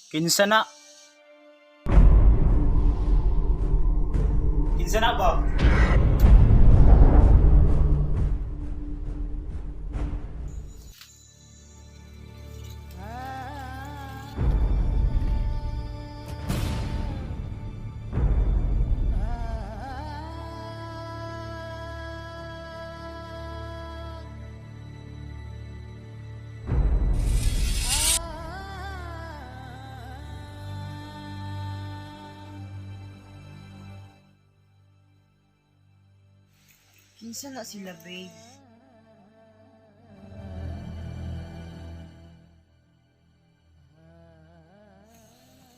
Kinsa na? Kinsa na ba? Kinsa na sila, babe?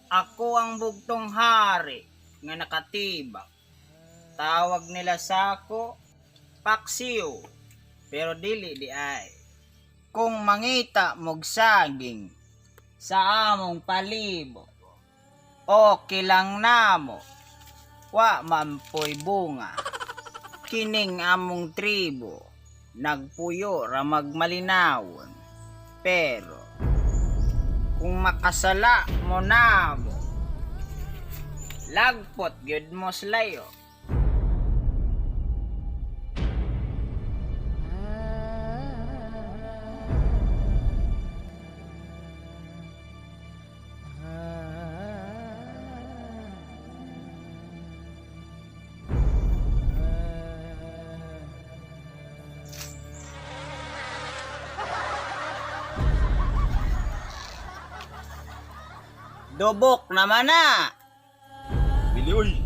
Ako ang bugtong hari nga nakatibak. Tawag nila sa ako, Paksiw, pero dili di ay. Kung mangita mog saging sa among palibot, okay lang namo, wa mampoy bunga. Kining among tribo, nagpuyo ra magmalinawon. Pero, kung makasala mo namo, lagpot gyud mo slayo. Dubok naman na. Dili oy.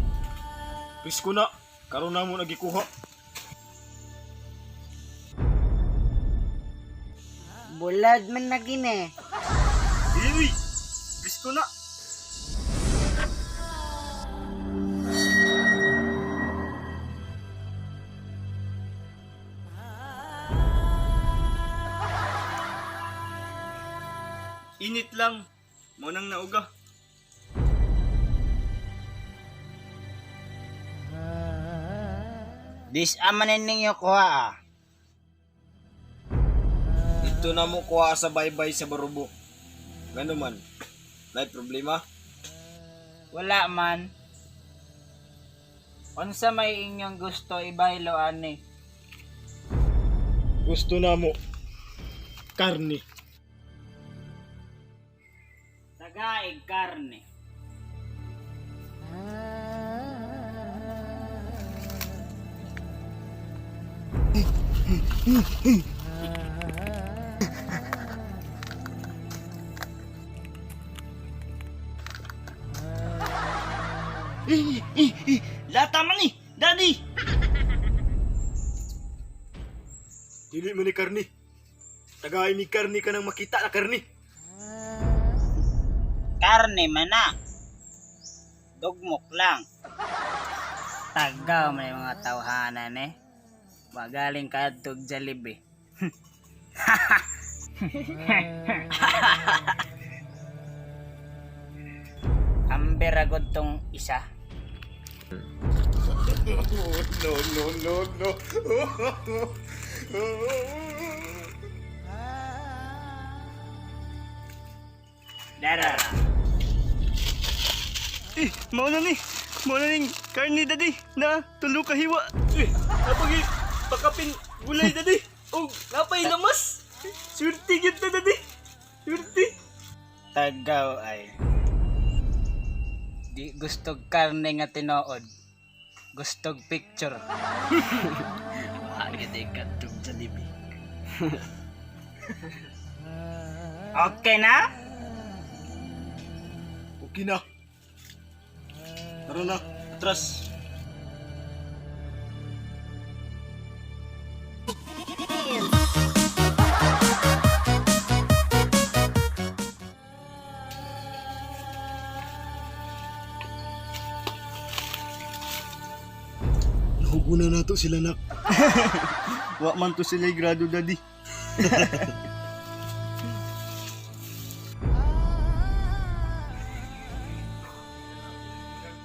Presko na. Karon na mo nagikuha. Bulad man na gini. Dili oy. Presko na. Init lang. Mo nang nauga. Dis amanin ninyo kuha ah. Ito na mo kuha sa baybay sa barubo. Ngano man? Nay problema? Wala man. Unsa may inyong gusto ibaylo ani? Gusto na mo karne. Tagaig karne. Lata man ni! Daddy! Dili mo ni karne. Tagay ni karne ka nang makita na karne. Karne man na. Dugmok lang. Tagaw may mga tawhanan eh. Magaling ka tug Jollibee. Amber agad tong isa. No, no, no, no. Dara. Eh, mao na ni. Mao na ning karne daddy na tulo ka hiwa. Eh, napagi pakapin gulay daddy. Og napay lamas. Swerte gyud ta, daddy. Swerte. Tagaw ay. Di gustog karne nga tinuod. Gustog picture. Wa gid kadtog Jollibee. Okay na? Okay na. Tara na, atras. Nahuguna na to sila nak. Wa man to sila grado, daddy.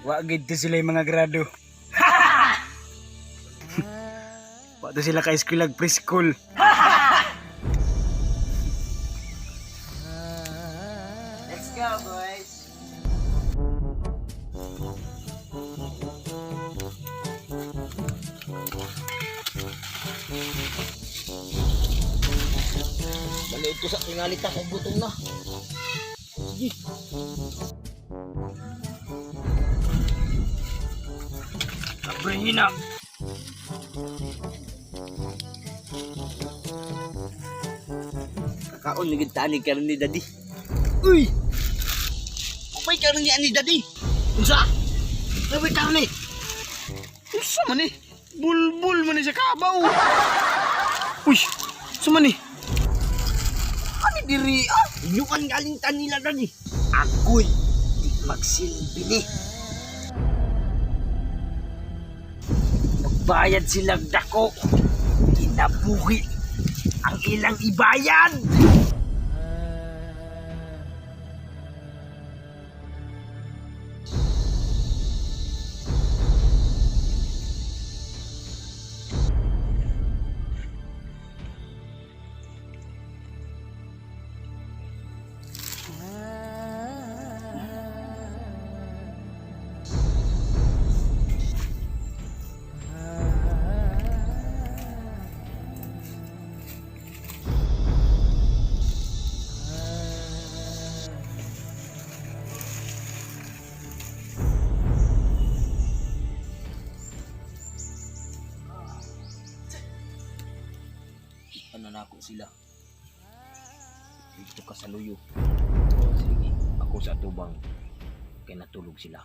Wa gid to sila yung mga grado. Wa to sila ka eskwela preschool. Let's go, boys. Maliit ko sa tingalit ako, gutom na. Sige. Abrihina. Kakaon ni gid tani karon ni daddy. Uy! Umay karon ni ani daddy. Unsa? Uy karne. Unsa man ni? Bulbul man ni sa kabaw. Uy, unsa man ni? Ani diri ah? Inyuan galing tan nila daddy. Ako'y di magsilbi ni. Magbayad silang dako. Kinabuhi ang ilang ibayad. Ano na ako sila. Dito ka sa luyo. Sige. Ako sa tubang. Kaya natulog sila.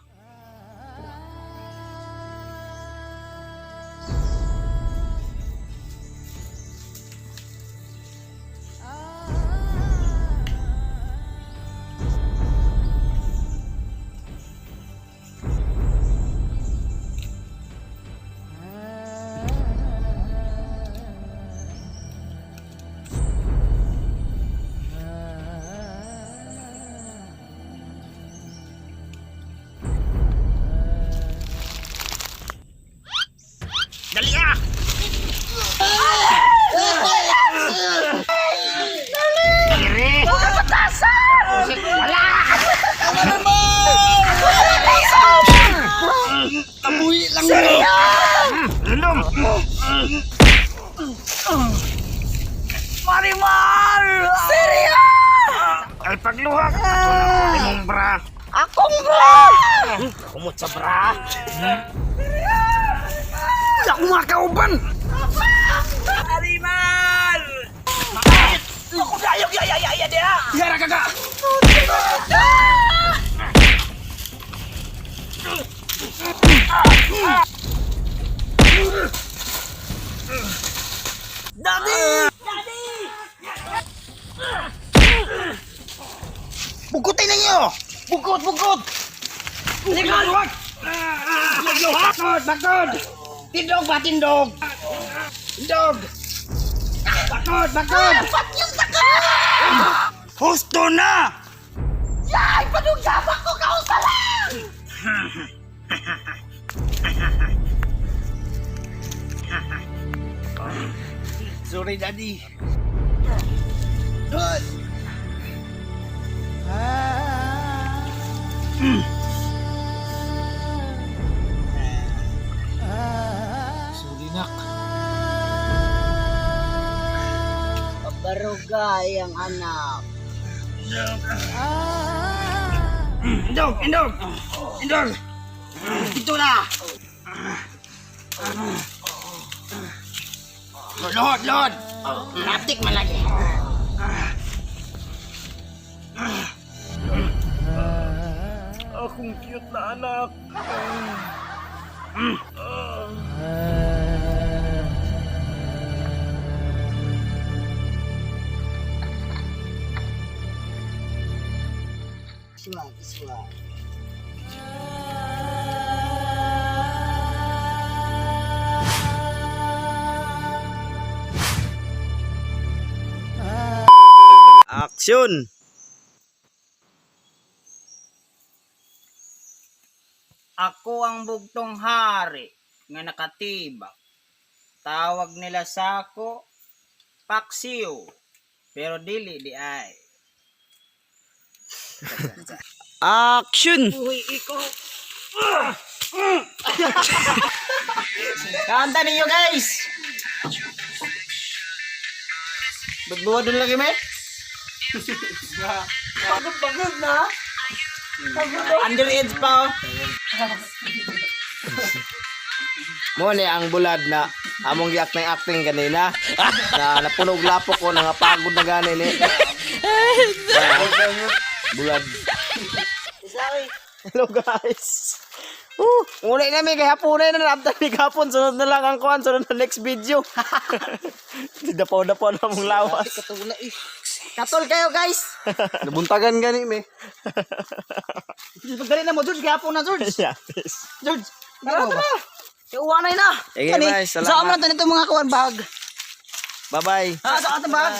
Dali ah! Tabuhi lang mo! Marimar! Serya! Ay pagluha ka imong bra. Akong bra! Kumot sa bra. Di ako makauban. Marimar! Ako dayog ya ya ya ya dia! Yara ka ka. Daddy! Bugutin ninyo! Bugot, bugot! Likod! Bakod, bakod! Tindog ba, tindog? Tindog! Bakod, bakod! Ba't yung takod? Husto na! Yay! Panugyapak ko kausa lang! Sorry, daddy. Sorry, nak. Pabaruga. iyang anak. Indog! Indog! Indog! Dito na! Lord, Lord! Laptik man lagi. Akong cute na anak. Iswa, iswa. Action! Ako ang bugtong hari nga nakatibak. Tawag nila sa ako, Paksiw. Pero dili di ay. Action! Uy, ikaw. Kanta ninyo, guys! Ba't buwa doon lagi, may? Pagod-pagod na. Underage pa, oh. Mo ni ang bulad na among giact ng acting kanina na napunog lapok ko nangapagod na gani ni. Bulad. Hello, guys. Unay na mi kay hapunay na naabtan ni hapon, sunod na lang ang kuan, sunod na next video. Dapaw-dapaw na mong lawas. Katula eh. Katol kayo, guys. Nabuntagan gani mi. Pagdali na mo, George. Gihapon na, George. Yes. George. Tara, tara. Iuwanay na. Sige, Kani, bye. Salamat. Saan mo na ito mga kuwan bag? Bye-bye. Ha, sa atong bag?